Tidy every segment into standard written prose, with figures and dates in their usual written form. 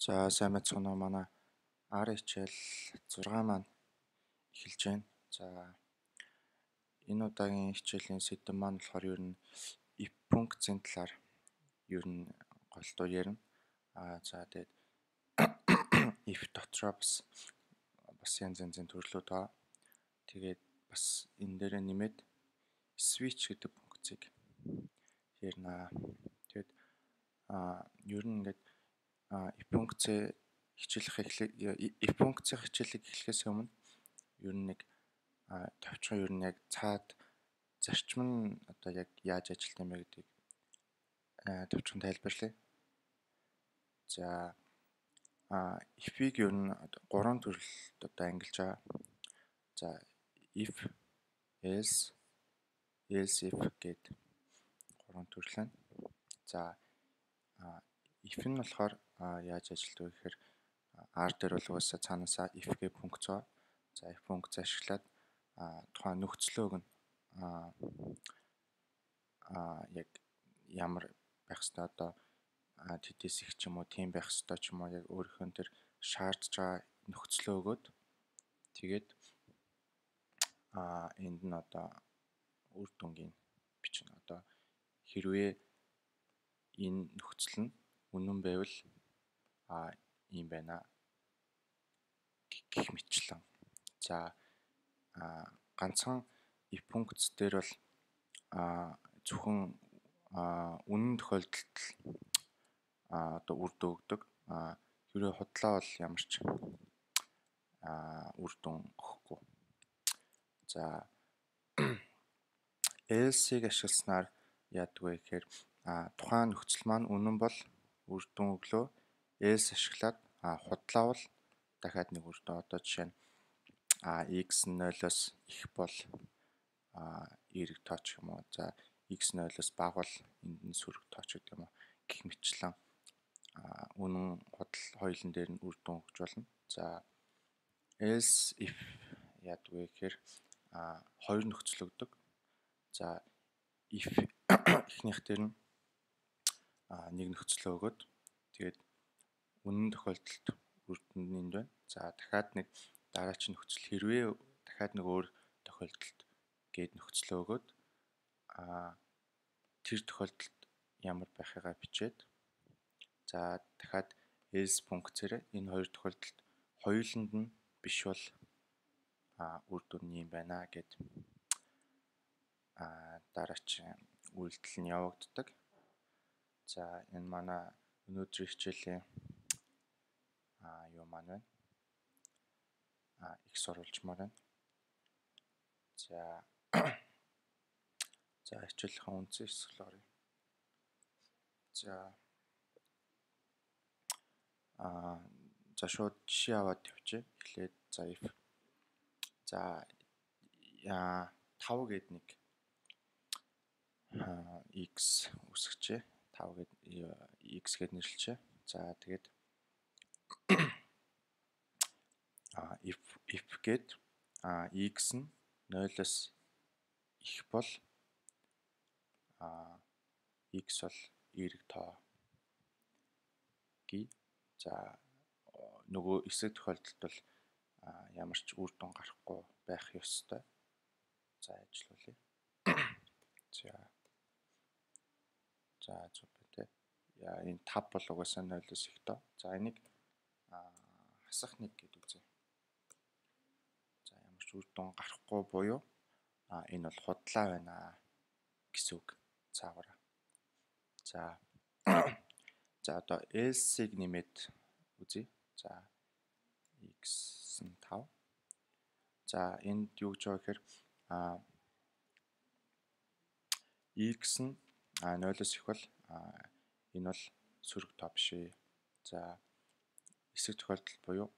За сайн байцгаана уу, манай R хичээл 6 маань эхэлж байна. За энэ удаагийн хичээлийн сэдэв маань болохоор ер нь if функцийн талаар ер нь голдуу ярина. За тэгээд if дотроо бас янз янзын төрлүүд байгаа. Тэгээд бас энэ дээрээ нэмээд switch гэдэг функцийг ярина. Тэгээд ер нь ингээд if функцээ хичээлэх if функцийн хичээлийг эхлэхээс өмнө ер нь нэг товчхон ер нь яг цаад зарчим нь одоо яг яаж ажилладаг юм бэ гэдгийг товчхон тайлбарлая. За if-ийг ер нь гурван төрөлд одоо ангилж байгаа. За if, else, else if гээд гурван төрөл байна. За if нь болохоор яаж ажилладаг вэ гэхээр R дээр бол угаасаа цаанаасаа if гэх функц байгаа. За if функц ашиглаад тухайн нөхцлөөг нь яг ямар байх ёстой, одоо тэдээс их ч юм уу, тийм байх ёстой ч юм уу, яг өөрийнхөө тэр шаардж байгаа нөхцлөө өгөөд тэгээд энд нь одоо үр дүнгийн бичнэ. Одоо хэрвээ энэ нөхцөл нь үнэн байвал ийм байна гэх мэтчлэн. За ганцхан if функц дээр бол зөвхөн үнэн тохиолдолд одоо үр дүн өгдөг. Хэрвээ худлаа бол ямар ч үр дүн өгөхгүй. За else-ийг ашигласнаар яадаг вэ гэхээр тухайн нөхцөл маань үнэн бол үр дүн өглөө, else ашиглаад худлаа бол дахиад нэг үр дүн. Одоо жишээ нь x нь 0-оос их бол эерэг тоо ч юм уу. За x 0-оос бага бол энд нь сөрөг тоо ч гэдэг юм уу. Гэх мэтчлэн үнэн худал хоёулын дээр нь үр дүн өгч болно. За else if яадаг вэ гэхээр хоёр нөхцөл өгдөг. За if эхнийх дээр нь нэг нөхцөлөө өгөөд тэгээд үнэн тохиолдолд үр дүн нь энд байна. За дахиад нэг дараагийн нөхцөл хэрвээ дахиад нэг өөр тохиолдолд гээд нөхцөлөө өгөөд тэр тохиолдолд ямар байхыгаа бичээд за дахиад else функцээр энэ хоёр тохиолдолд хоёуланд нь биш бол үр дүн нь юм байна гэд дараагийн үйлдэл нь явагддаг. За энэ манай өнөөдрийн хичээлийн юу маань байна. Их сурвалжмаар байна. За за хичээлийнхээ үндсэн хэсэг рүү оръё. За за шууд жишээ аваад тавьчих. Эхлээд за if за 5 гээд нэг x үсгэжээ. 5 гээд x гээд нэрлэжээ. За тэгээд if гээд x нь 0-оос их бол x бол эерэг тоо гээ. За нөгөө эсрэг тохиолдолд бол ямар ч үр дүн гарахгүй байх ёстой. За ажиллуулъя. За за зөв байна те. Яа энэ 5 бол угаасаа 0-оос их тоо. За энийг хасах 1 гэд үзье. За ямар ч үр дүн гарахгүй буюу энэ бол худлаа байна гэсэн үг цаагаараа. За за одоо else-ийг нэмээд үзье. За x нь 5. За энд юу гэж байгаа гэхээр x нь 0-оос их бол энэ бол сөрөг тоо биш ээ. За эсрэг тохиолдолд буюу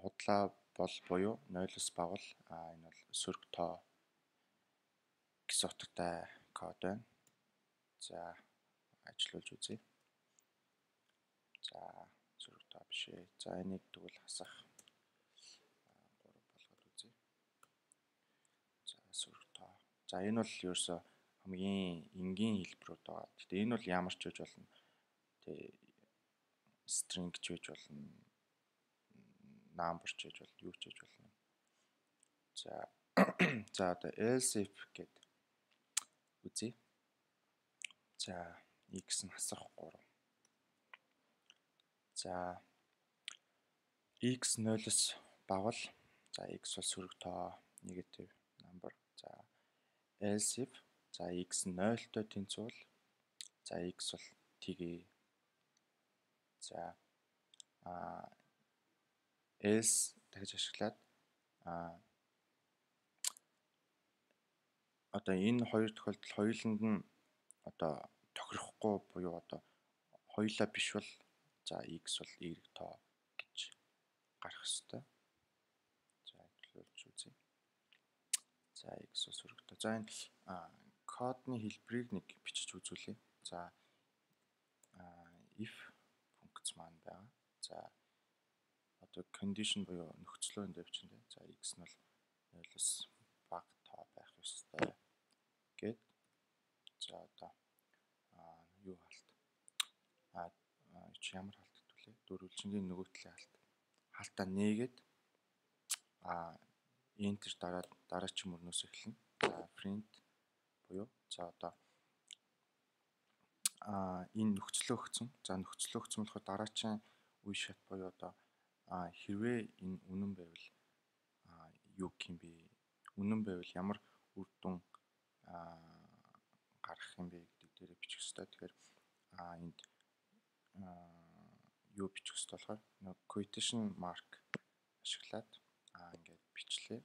худлаа бол буюу 0-оос бага бол энэ бол сөрөг тоо гэсэн утгатай код байна. За ажиллуулж үзье. За сөрөг тоо биш ээ. За энийг тэгвэл хасах 3 болгоод үзье. За сөрөг тоо. За энэ бол ерөөсөө хамгийн энгийн хэлбэрүүд байгаа. Гэхдээ энэ бол ямар ч байж болно. Тэ string ч байж болно. Number ч байж болно, юу ч байж болно. За за одоо else if гэд үзье. За x нь хасах 3. За x 0-оос багвал за x бол сөрөг тоо negative number. За else if за x 0-той тэнцвэл за x бол тэгээ. За else дахиж ашиглаад одоо энэ хоёр тохиолдолд хоёуланд нь одоо тохирохгүй буюу одоо хоёулаа биш бол за x бол y тоо гэж гарах ёстой. За төлөөлж үзье. За x бол сөрөг тоо. За энэ кодны хэлбэрийг нэг бичиж үзүүлье. За if функц маань байгаа. За одоо condition буюу нөхцлөө энд тавьчихна. За x нь бол 0-оос бага тоо байх ёстой гэд. За одоо юу хаалт? Чи ямар хаалт төлөө? Дөрвөлжингийн нөгөө талын хаалт. Хаалтаа нээгээд enter дараад дараагийн мөрнөөс эхэлнэ. За print буюу за одоо энэ нөхцлөө өгсөн. За нөхцлөө өгсөн болохоор дараагийн үе шат буюу одоо хэрвээ энэ үнэн байвал юу гэх юм бэ? Үнэн байвал ямар үр дүн гарах юм бэ гэдэг дээрээ бичих ёстой. Тэгэхээр энд юу бичих ёстой болохоор нэг quotation mark ашиглаад ингээд бичлээ.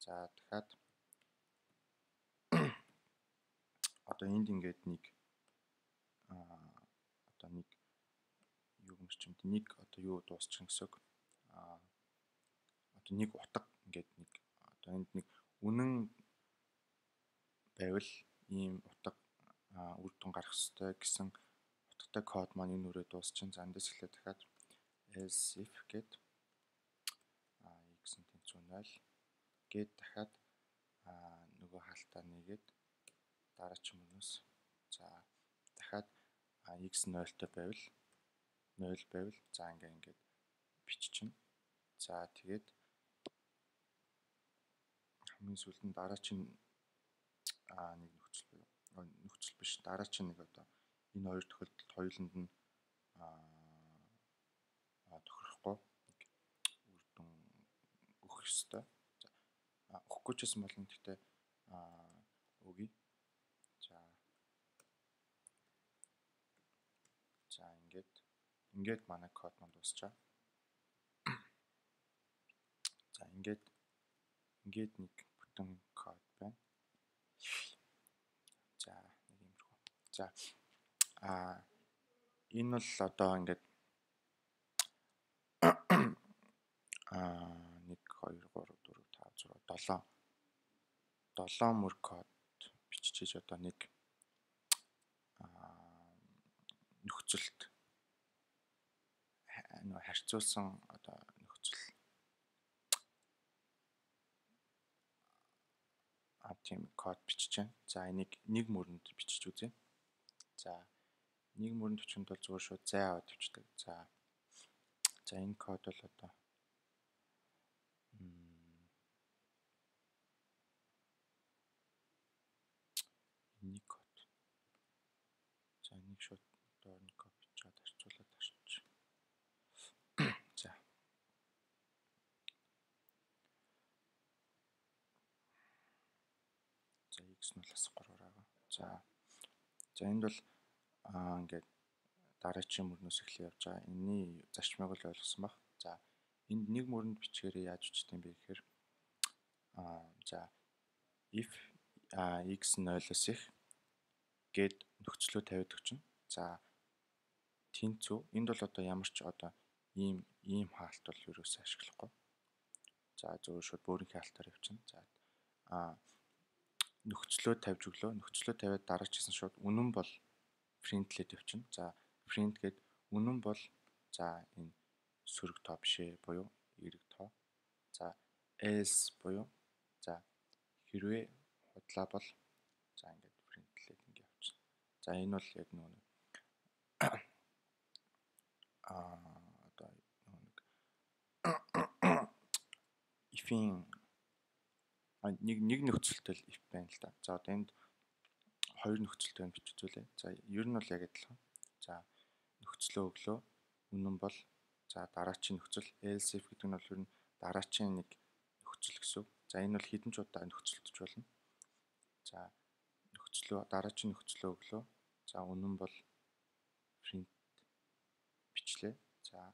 За дахиад одоо энд ингээд нэг одоо нэг юу гэмэрчимд нэг одоо юу дуусчих гэсэн үг. Одоо нэг утга ингээд нэг одоо энд нэг үнэн байвал ийм утга үр дүн гарах ёстой гэсэн утгатай код маань энэ үрээ дуусчин. За эндээс эхлээд дахиад else if гэд x нь тэнцүү 0 гэд дахиад нөгөө хаалтаа нэгээд дараагийн мөрнөөс за дахиад x 0-той байвал 0 байвал за ингээд биччихнэ. За тэгээд хамгийн сүүлд нь дараагийн нэг нөхцөл буюу нөхцөл биш дараагийн нэг одоо энэ хоёр тохиолдолд хоёуланд нь тохирохгүй нэг үр дүн өгөх ёстой. За өгөхгүй ч гэсэн болно. Гэхдээ өгье. За за ингээд манай код маань дуусчаа. За ингээд нэг бүтэн код байна. За нэг иймэрхүү. За энэ бол одоо ингээд 1 2 3 4 5 6 7 мөр код биччихэж одоо нэг нөхцөлд нөө харьцуулсан одоо нөхцөл тийм код бичиж байна. За энийг нэг мөрөнд бичиж үзье. За нэг мөрөнд бичихэнд бол зүгээр шууд зай аваад бичдэг. За за энэ код бол одоо нэг код. За энийг шууд доор нь копи чад харьцуулаад харчих. За. За x нь бол 3 байгаа. За. За энд бол ингээд дараагийн мөрнөөс эхлэе явж байгаа. Энэний зарчмыг л ойлгосон баг. За энд нэг мөрөнд бичгээрээ яаж бичдэг юм бэ гэхээр за if x 0-оос их гэд нөхцлөө тавиад өгчнө. За тэнцүү. Энд бол одоо ямар ч одоо ийм хаалт бол ерөөсөө ашиглахгүй. За зөвхөн шууд бөөрийнхээ хаалтаар явчихна. За нөхцлөө тавьж өглөө. Нөхцлөө тавиад дараачихсан шууд үнэн бол принтлээд явчихна. За print гэд үнэн бол за энэ сөрөг тоо биш ээ буюу эерэг тоо. За else буюу за хэрвээ худлаа бол за ингээд За энэ бол яг нөгөө одоо нэг if-ийн нэг нөхцөлтэй л if байна л да. За одоо энд хоёр нөхцөлтэй байна бичиж үзүүлээ. За ер нь бол яг адилхан. За нөхцлөө өглөө. Үнэн бол за дараачийн нөхцөл else if гэдэг нь бол ер нь дараачийн нэг нөхцөл гэсэн үг. За энэ бол хэдэн ч удаа нөхцөлдөж болно. За нөхцлөө дараачийн нөхцлөө өглөө. За үнэн бол print бичлээ. За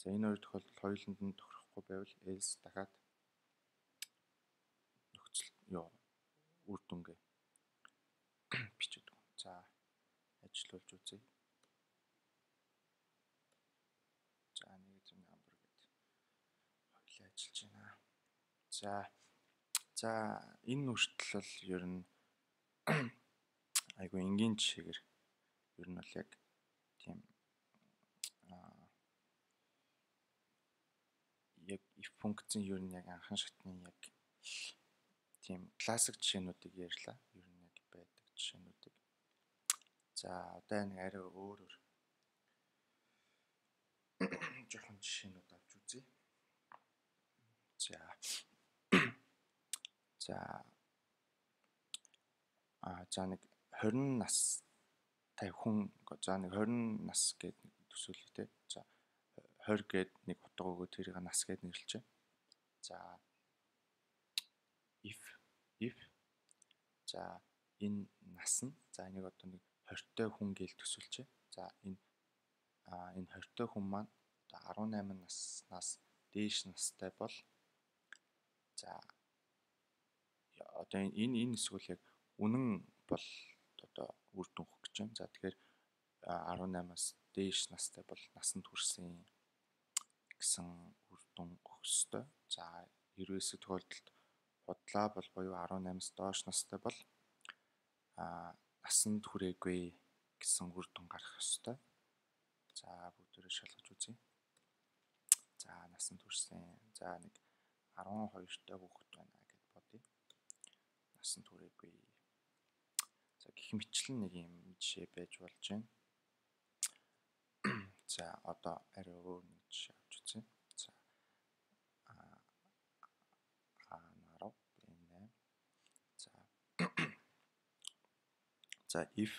энэ хоёр тохиолдолд хоёуланд нь тохирохгүй байвал else дахиад нөхцөл үр дүнгээ бичээд өгнө. За ажиллуулж үзье. За negative number гэдэг хоёулаа ажиллаж байна. За энэ хүртэл бол ер нь айгүй энгийн жишээгээр ер нь бол яг тийм яг if функцийн ер нь яг анхан шатны яг тийм классик жишээнүүдийг ярьлаа. Ер нь яг байдаг жишээнүүдийг. За одоо нэг арай өөрөөр жоохон жишээнүүд авч үзье. За нэг 20 настай хүн, за нэг 20 нас гээд нэг төсөөлье те. За 20 гээд нэг утга өгөө тэрийг нас гээд нэрлэжээ. За if за энэ нас нь за энийг одоо нэг 20-той хүн гээл төсөөлчээ. За энэ 20-той хүн маань одоо 18 наснаас дээш настай бол за одоо энэ эсвэл яг үнэн бол одоо үр дүн өгөх гэж байна. За тэгэхээр 18-аас дээш настай бол насанд хүрсэн гэсэн үр дүн өгөх ёстой. За хэрвээ эсрэг тохиолдолд худлаа бол буюу 18-аас доош настай бол насанд хүрээгүй гэсэн үр дүн гарах ёстой. За бүгдээрээ шалгаж үзье. За насанд хүрсэн. За нэг 12-той хүүхэд байна гэд бодъё. Насанд хүрээгүй. За гэх мэтчлэн нэг юм жишээ байж болж байна. За одоо арай өөр нэг жишээ авч үзье. За А10 B8. За if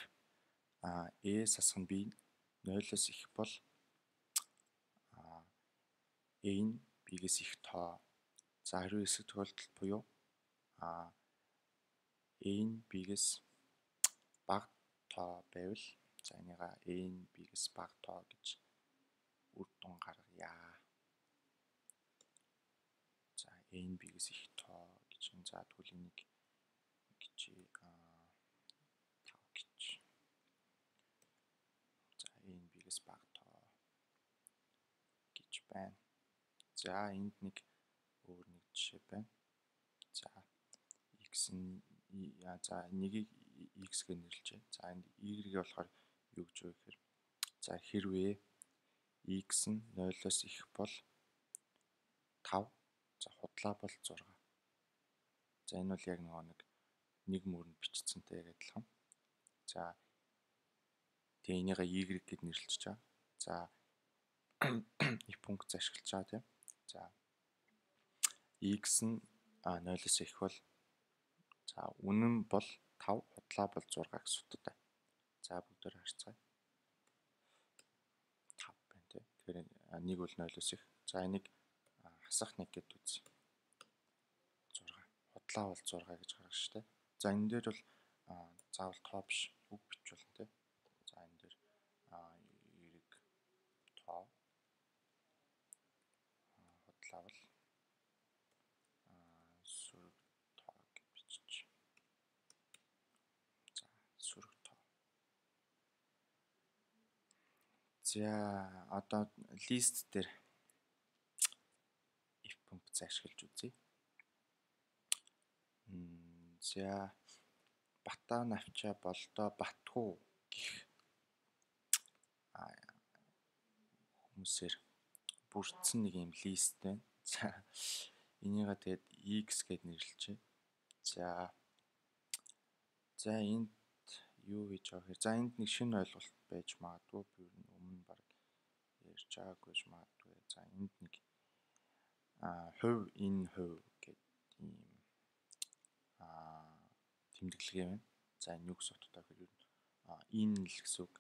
A сасах нь B 0-оос их бол A нь B-гээс их тоо. За хэрвээ эсрэг тохиолдолд буюу A нь B-гээс бага тоо байвал за энийга A нь B-гээс бага тоо гэж үр дүн гаргая. За A нь B-гээс их тоо гэж. За тэгвэл энийг гэж 5 гэж. За A нь B-гээс бага тоо гэж байна. За энд нэг өөр нэг жишээ байна. За x нь за нэгийг x гэж нэрлэжээ. За энд y-ийг болохоор юу гэж вэ гэхээр за хэрвээ x нь 0-оос их бол 5, за худлаа бол 6. За энэ бол яг нөгөө нэг мөрөнд бичсэнтэй яг адилхан. За тэгээ энийгээ y гэд нэрлэж байгаа. За if функц ашиглаж байгаа тийм. За x нь 0-оос их бол за үнэн бол 5, худлаа бол 6 гэсэн утгатай. За бүгдээр харцгаая. 5 байна тийм. Тэгэхээр нэг бол 0-оос их. За энийг хасах 1 гэд үзье. 6. Худлаа бол 6 гэж гаргана шүү дээ. За энэ дээр бол заавал тоо биш, үг бичиж болно тийм. За энэ дээр y тоо худлаа бол сөрөг тоо гэж бичиж. За сөрөг тоо. За одоо лист дээр if функц ашиглаж үзье. За Бата навчаа болдоо Батхүү гэх хүмүүсээр бүрдсэн нэг юм лист байна. За энийгээ тэгээд x гэд нэрлэжээ. За энд юу хийж байгаа гэхээр за энд нэг шинэ ойлголт байж магадгүй, би ер нь өмнө баг ярьж байгаагүй байж магадгүй. За энд нэг хувь энэ хувь гэдэг ийм тэмдэглэгээ байна. За энэ юу гэсэн утгатай гэхээр ер нь энэ л гэсэн үг,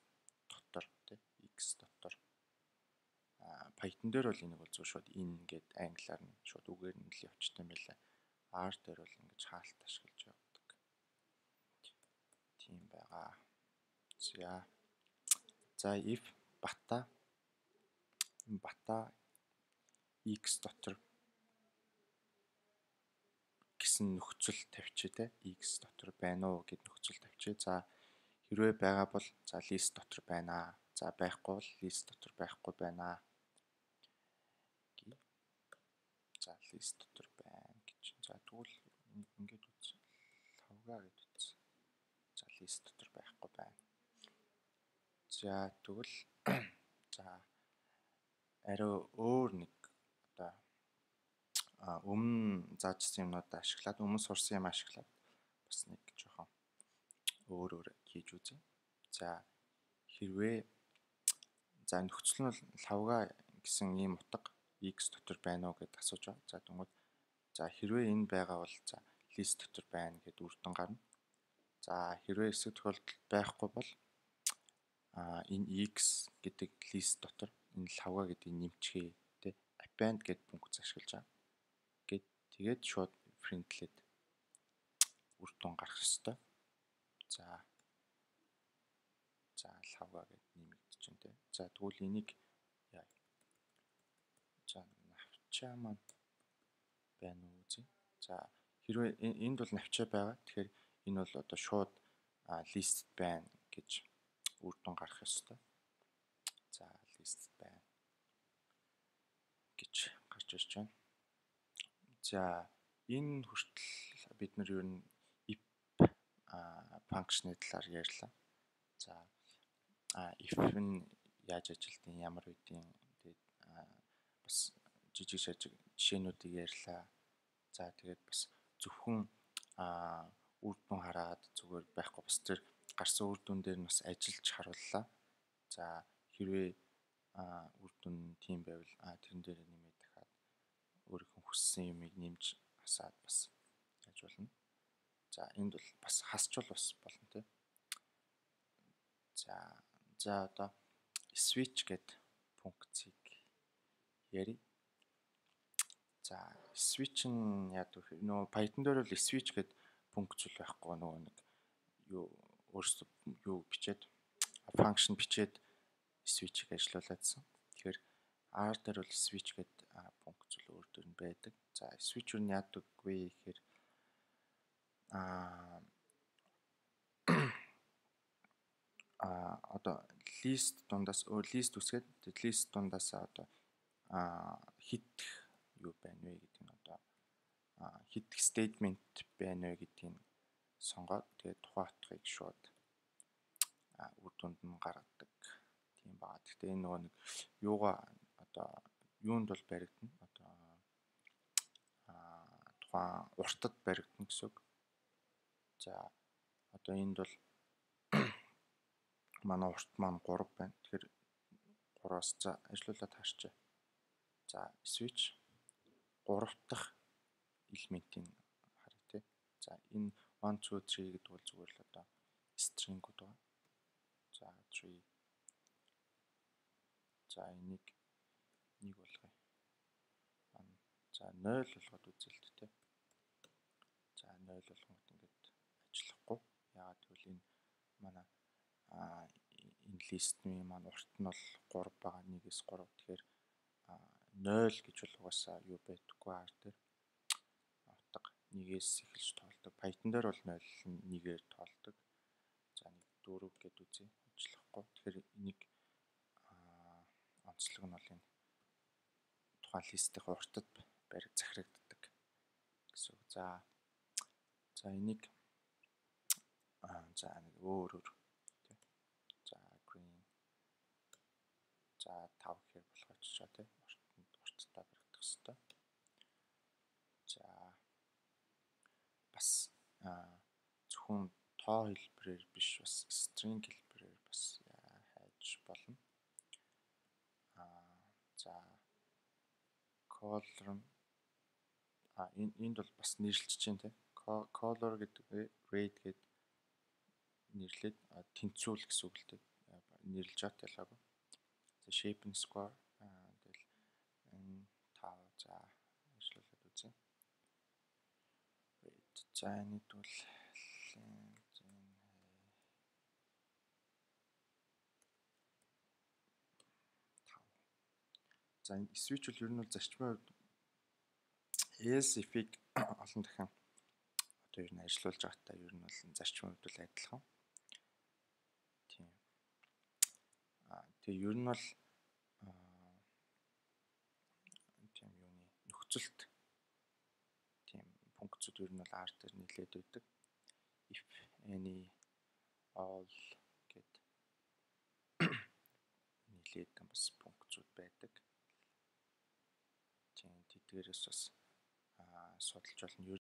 дотор тий x дотор. Python дээр бол энийг бол зөв шууд in гэд англиар нь шууд үгээр нь л явчихсан байлаа. R дээр бол ингэж хаалт ашиглаж явдаг. Тийм байгаа. За. За if бата x дотор гэсэн нөхцөл тавьчих те, x дотор байна уу гэд нөхцөл тавьчих. За хэрвээ байгаа бол за list дотор байна. За байхгүй бол list дотор байхгүй байна. За list дотор байна гэж. За тэгвэл ингээд үз. Лавга гэд үз. За list дотор байхгүй байна. За тэгвэл за арай өөр нэг одоо өмнө заажсан юмнуудаа ашиглаад, өмнө сурсан юм ашиглаад бас нэг жоохон өөр өөр хийж үзье. За хэрвээ за нөхцөл нь бол лавга гэсэн ийм утга x дотор байна уу гэд асууж байгаа. За тэгвэл за хэрвээ энэ байгаа бол за list дотор байна гэд үр дүн гарна. За хэрвээ эсрэг тохиолдолд байхгүй бол энэ x гэдэг list дотор энэ лавга гэдгийг нэмчихээ тэ, append гэд функц ашиглаж байгаа. Гэт тэгээд шууд print-лээд үр дүн гарах ёстой. За за лавга гэд нэмэгдэж байна тэ. За тэгвэл энийг яа. За навчаа маань байна уу үзье. За хэрвээ энд бол навчаа байгаа. Тэгэхээр энэ бол одоо шууд list байна гэж үр дүн гарах ёстой. За list байна гэж гарч ирж байна. За энэ хүртэл бид нар ер нь if function-ы талаар ярьлаа. За if нь яаж ажилтیں، ямар үдийн, тэгээд бас жижиг шажиг жишээнүүдийг ярьлаа. За тэгээд бас зөвхөн үр дүн хараад зүгээр байхгүй, бас тэр гарсан үр дүн дээр нь бас ажиллаж харууллаа. За хэрвээ үр дүн тийм байвал тэрэн дээр нэмээд дахиад өөрийнхөө хүссэн юмыг нэмж хасаад бас яаж болно. За энд бол бас хасчвал бас болно тий. За за одоо switch гэд функцийг ярив. За switch нь яадаг вэ? Нөгөө Python дээр бол switch гэд функц бол байхгүй, нөгөө нэг юу өөрсдөө юу бичээд function бичээд switch-ийг ажилуулаадсан. Тэгэхээр R дээр бол switch гэд функц бол өөр дөр нь байдаг. За switch юу яадаг вэ гэхээр одоо list дундаас өөр list үсгээд list дундаас одоо хит юу байна вэ гэдэг нь одоо хит statement байна вэ гэдгийг сонгоод тэгээд тухайн утгыг шууд үр дүнд нь гаргадаг тийм байгаа. Гэхдээ энэ нөгөө нэг юугаа одоо юунд бол баригдана. Одоо тухайн уртад баригдана гэсэн үг. За одоо энд бол манай урт маань 3 байна. Тэгэхээр 3-аас за ажиллуулаад харчаа. За switch 3 дахь элементийг харъя те. За энэ 1 2 3 гэдэг бол зүгээр л одоо string-үүд байгаа. За 3. За энийг 1 болгоё. За 0 болгоод үзэл тэ. За 0 болгонгот ингээд ажиллахгүй. Яагаад гэвэл энэ манай энэ листний маань урт нь бол 3 байгаа. 1-ээс 3. Тэгэхээр 0 гэж бол угаасаа юу байдаггүй R дээр. Утга 1-ээс эхэлж тоолдог. Python дээр бол 0 нь 1-ээр тоолдог. За нэг 4 гэд үзье. Ажиллахгүй. Тэгэхээр энийг онцлог нь бол энэ тухайн листийн уртад бариг захирагддаг гэсэн үг. За за энийг за нэг өөр өөр тий. За green. За 5 гэхээр болгочихоо тий. Урттаа баригдах хэвээр. За бас зөвхөн тоо хэлбэрээр биш бас String хэлбэрээр бас хайж болно. За, color энэ энд бол бас нэрлэж чинь, те. Color гэдэг, red гэд нэрлээд тэнцүүл гэсэн үг л дээ. Нэрлэж чат ялгаагүй. За, shape and square, тэгэл энэ 5. За, ажиллуулад үзье. Red. За, энэд бол length 5. За, энэ switch бол ер нь бол зарчмын хувьд else if-ийг олон дахин одоо ер нь ажиллуулж байгаадаа ер нь бол зарчмын хувьд бол адилхан. Тийм. Тэгээ ер нь бол тийм юуны нөхцөлт тийм функцүүд ер нь бол R дээр нэлээд байдаг. If, any, all гэд нэлээд бас функцүүд байдаг. Тийм, тэдгээрээс бас судалж болно.